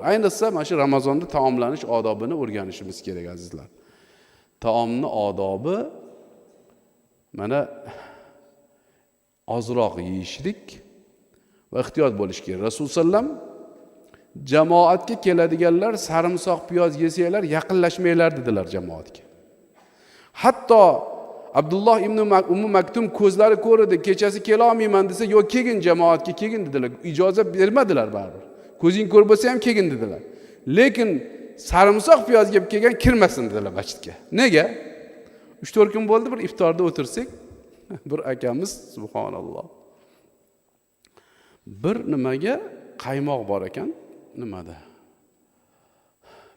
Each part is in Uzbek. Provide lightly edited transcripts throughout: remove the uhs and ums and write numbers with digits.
Ayniqsa mana shu Ramazonda taomlanish odobini o'rganishimiz kerak, azizlar. Taomni odobi mana ozroq yeyishlik va ehtiyot bo'lish kerak. Rasululloh sallam jamoatga keladiganlar sarimsoq piyoz yesanglar yaqinlashmanglar dedilar jamoatga. Hatto Abdulloh ibn Ummu Maktum ko'zlari ko'r edi, kechasi kela olmayman desa, yo'q kelgin jamoatga kelgin dedilar. Ijozat bermadilar baribir. Ko'zing ko'r bo'lsa ham kelgin dedilar. Lekin sarimsoq piyoz yeb kelgan kirmasin dedilar masjidga. Nega? 3-4 kun bo'ldi, bir iftorda o'tirsak, bir akamiz subhanalloh. Bir nimaga qaymoq bor ekan, nimada?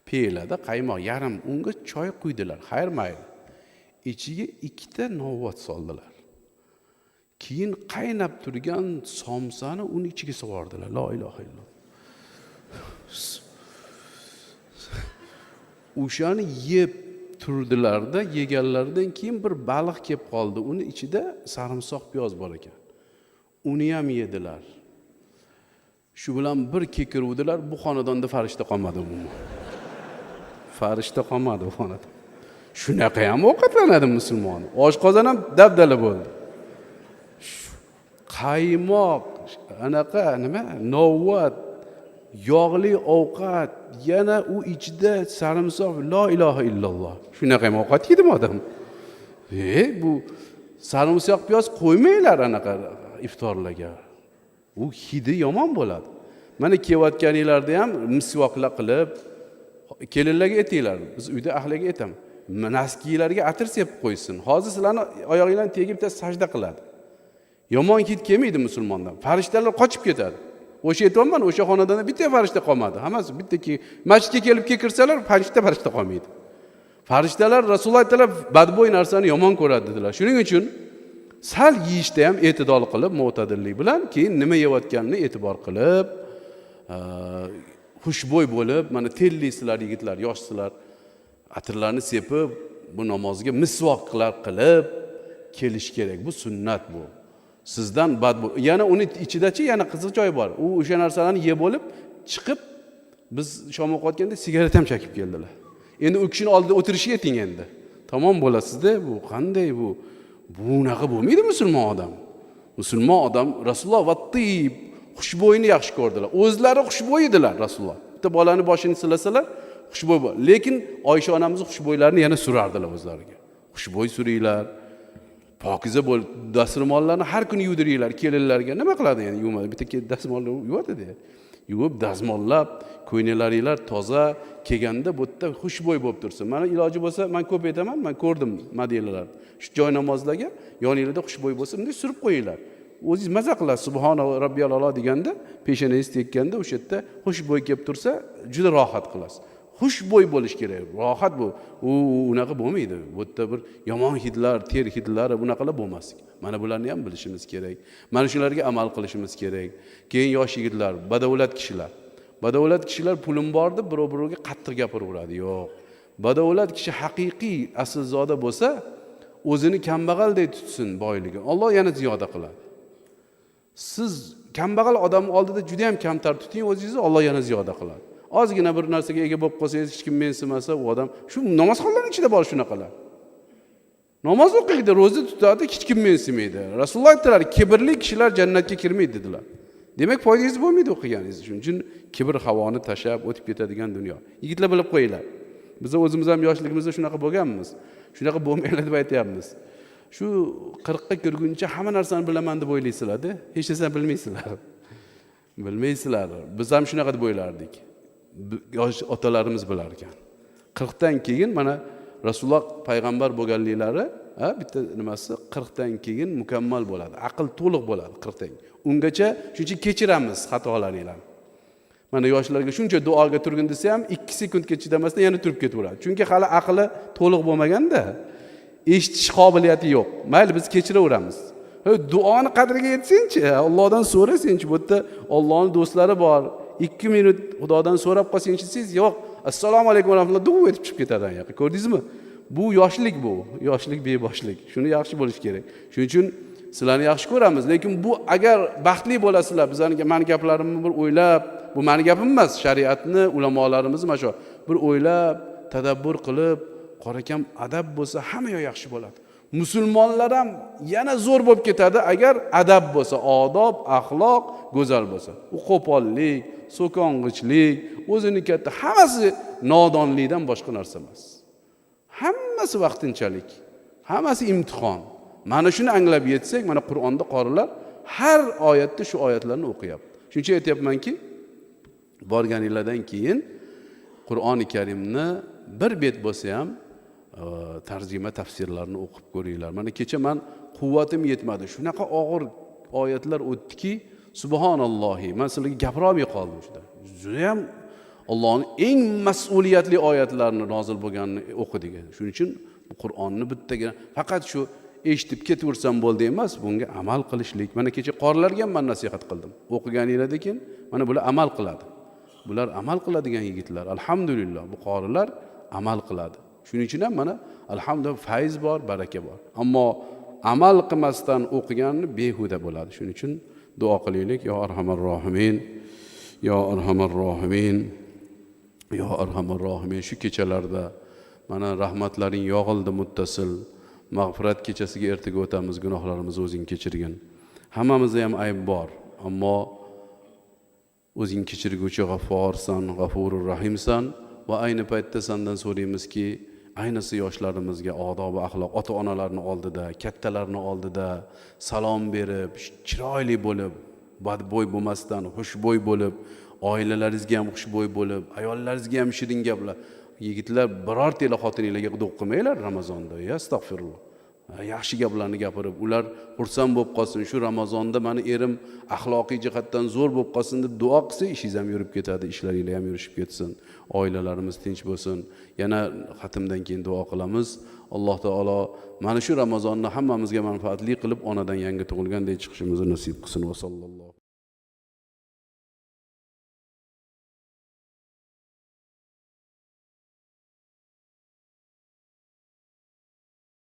Piyolada qaymoq yarim, unga choy quydilar. Xayr mayli. Ichiga 2 ta novvot soldilar. Keyin qaynab turgan somsani uni ichiga solvordilar. La iloha illalloh. O'shani yeb turdilarda, yeganlaridan keyin bir baliq kelib qoldi. Uni ichida sarimsoq piyoz bor ekan. Uni ham yedilar. Shu bilan bir kekiruvdilar, bu xonadonda farishta qolmadi umuman. Farishta qolmadi bu xonadonda. Shunaqa ham ovqatlanadi musulmon. Oshqozon ham dabdala bo'ldi. Qaymoq, anaqa nima, novvat, yog'li ovqat, yana u ichida sarimsoq, la iloha illalloh. Shunaqa ham ovqat yeydimi odam? Bu sarimsoq piyoz qo'ymanglar anaqa iftorlarga. U hidi yomon bo'ladi. Mana kelayotganinglarda ham misvoklar qilib kelinlarga aytinglar. Biz uyda ahliga aytaman. Naskilarga atir sepib qo'ysin. Hozir sizlarni oyog'inglarni tegib bitta sajda qiladi. Yomon hid kelmaydi musulmondan. Farishtalar qochib ketadi. O'sha aytyapman, o'sha xonadonda bitta farishta qolmadi. Hammasi bitta masjidga kelib kirsalar, farishta qolmaydi. Farishtalar Rasululloh aytdilar, badbo'y narsani yomon ko'radi dedilar. Shuning uchun sal yeyishda ham e'tidol qilib, mo'tadillik bilan, keyin nima yeyotganini e'tibor qilib, xushbo'y bo'lib, mana tellisizlar yigitlar, yoshsizlar, atirlarni sepib, bu namozga misvoklar qilib kelish kerak. Bu sunnat bu. Sizdan badbo'y. Yana uni ichidachi yana qiziq joyi bor. U o'sha narsalarni yeb bo'lib chiqib, biz shom o'qiyotganda sigaret ham chekib keldilar. Endi u kishini oldida o'tirishga yeting endi. Tamom bo'lasizda, bu qanday bu? Bunaqa bo'lmaydi musulmon odam. Musulmon odam Rasululloh va tib xushbo'yni yaxshi ko'rdilar. O'zlari xushbo'y edilar Rasululloh. Bitta bolani boshini silasalar xushbo'y bo'l. Lekin Oysha onamiz xushbo'ylarni yana surardilar o'zlariga. Xushbo'y suringlar. Pokiza bo'l, dastro'mollarni har kuni yuvdiringlar kelinlarga. Nima qiladi endi yuvmadi? Bitta dastro'molni yuvadi-da. Yuvib, dazmollab, ko'ynaklaringlar toza kelganda bu yerda xushbo'y bo'lib tursin. Mana iloji bo'lsa, men ko'p aytaman, men ko'rdim madinalar. Shu joy namozlarga yoninglarda xushbo'y bo'lsa, bunday surib qo'yinglar. O'zingiz maza qilasiz. Subhona robbiyal alo deganda, peshonangiz tekkanda o'sha yerda xushbo'y kelib tursa, juda rohat qilasiz. Xushbo'y bo'lish kerak. Rohat bu. U unaqa bo'lmaydi. Bu yerda bir yomon hidlar, ter hidlari bunaqalar bo'lmaslik. Mana bularni ham bilishimiz kerak. Mana shularga amal qilishimiz kerak. Keyin yosh yigitlar, badavlat kishilar. Badavlat kishilar pulim bor deb birov-birovga qattiq gapiraveradi. Yo'q. Badavlat kishi haqiqiy aslzoda bo'lsa, o'zini kambag'aldek tutsin boyligi. Alloh yana ziyoda qiladi. Siz kambag'al odam oldida juda ham kamtar tuting o'zingizni, Alloh yana ziyoda qiladi. Ozgina bir narsaga ega bo'lib qolsangiz, hech kim mensimasa, u odam shu namozxonlarning ichida bor shunaqalar. Namoz o'qiydi, ro'za tutadi, hech kim mensimaydi. Rasululloh aytdilar, kibrli kishilar jannatga kirmaydi dedilar. Demak, foydangiz bo'lmaydi o'qiganingiz. Shuning uchun kibr havoni tashlab o'tib ketadigan dunyo. Yigitlar bilib qo'yinglar. Biz o'zimiz ham yoshligimizda shunaqa bo'lganmiz. Shunaqa bo'lmanglar deb aytyapmiz. Shu 40 ga kirguncha hamma narsani bilaman deb o'ylaysizlar-da, hech narsani bilmaysizlar. Bilmaysizlar. Biz ham shunaqa deb o'ylardik. Yosh otalarimiz bilar ekan. 40 dan keyin mana Rasululloh payg'ambar bo'lganliklari, bitta nimasi 40 dan keyin mukammal bo'ladi. Aql to'liq bo'ladi 40 dan. Ungacha shuncha kechiramiz xatolaringlarni. Mana yoshlarga shuncha duoga turgin desa ham 2 sekundga chidamasdan yana turib ketaveradi. Chunki hali aqli to'liq bo'lmaganda eshitish qobiliyati yo'q. Mayli biz kechiraveramiz. Duoni qadriga yetsinchi, Allohdan so'rasinchi, bu yerda Allohning do'stlari bor. 2 minut Xudodan so'rab qolsangchi desangiz, yo'q, assalomu alaykum va rahmatulloh duv etib chiqib ketadi u yoqqa. Ko'rdingizmi? Bu yoshlik bu. Yoshlik beboshlik. Shuni yaxshi bo'lish kerak. Shuning uchun Sizlarni yaxshi ko'ramiz, lekin bu agar baxtli bo'lasizlar, bizani mani gaplarimni bir o'ylab, bu mani gapim emas, shariatni ulamolarimiz mana shu bir o'ylab, tadabbur qilib, qorakam adab bo'lsa hamma yoq yaxshi bo'ladi. Musulmonlar ham yana zo'r bo'lib ketadi agar adab bo'lsa, odob, axloq go'zal bo'lsa. U qo'pollik, so'kong'ichlik, o'zini katta hammasi nodonlikdan boshqa narsa emas. Hammasi vaqtinchalik, hammasi imtihon. Mana shuni anglab yetsak, mana Qur'onda qorilar har oyatda shu oyatlarni o'qiyapti. Shuning uchun aytyapmanki, borganinglardan keyin Qur'oni Karimni bir bet bo'lsa ham tarjima tafsirlarini o'qib ko'ringlar. Mana kecha man quvvatim yetmadi. Shunaqa og'ir oyatlar o'tdiki, subhanallohi, man sizlarga gapira olmay qoldim juda. Judayam Allohning eng mas'uliyatli oyatlarini nozil bo'lganini o'qidik. Shuning uchun bu Qur'onni bittagina faqat shu eshitib ketaversam bo'ldi emas, bunga amal qilishlik. Mana kecha qorilarga ham man nasihat qildim. O'qiganinglardan keyin mana bular amal qiladi. Bular amal qiladigan yigitlar. Alhamdulillah, bu qorilar amal qiladi. Shuning uchun ham mana alhamdulillah fayz bor, baraka bor. Ammo amal qilmasdan o'qiganni behuda bo'ladi. Shuning uchun duo qilaylik. Yo arhamar rohimin, yo arhamar rohimin, yo arhamar rohimin. Shu kechalarda mana rahmatlaring yog'ildi muttasil. Mag'firat kechasiga ertaga o'tamiz, gunohlarimizni o'zing kechirgin. Hammamizda ham ayb bor, ammo o'zing kechirguvchi g'afforsan, g'afurur rahimsan va ayni paytda sandan so'raymizki, ayniqsa yoshlarimizga odob va axloq, ota-onalarni oldida, kattalarni oldida salom berib, chiroyli bo'lib, badbo'y bo'lmasdan, xushbo'y bo'lib, oilalaringizga ham xushbo'y bo'lib, ayollaringizga ham shirin gaplar. Yigitlar, birortanglar xotininglarga do'q qilmanglar Ramazonda. Ya astag'firulloh. Yaxshi gaplarni gapirib, ular xursand bo'lib qolsin, shu Ramazonda mani erim axloqiy jihatdan zo'r bo'lib qolsin deb duo qilsa, ishingiz ham yurib ketadi, ishlaringlar ham yurishib ketsin, oilalarimiz tinch bo'lsin. Yana xatmdan keyin duo qilamiz. Alloh taolo mana shu Ramazonni hammamizga manfaatli qilib, onadan yangi tug'ilgandek chiqishimizni nasib qilsin. Va sallallohu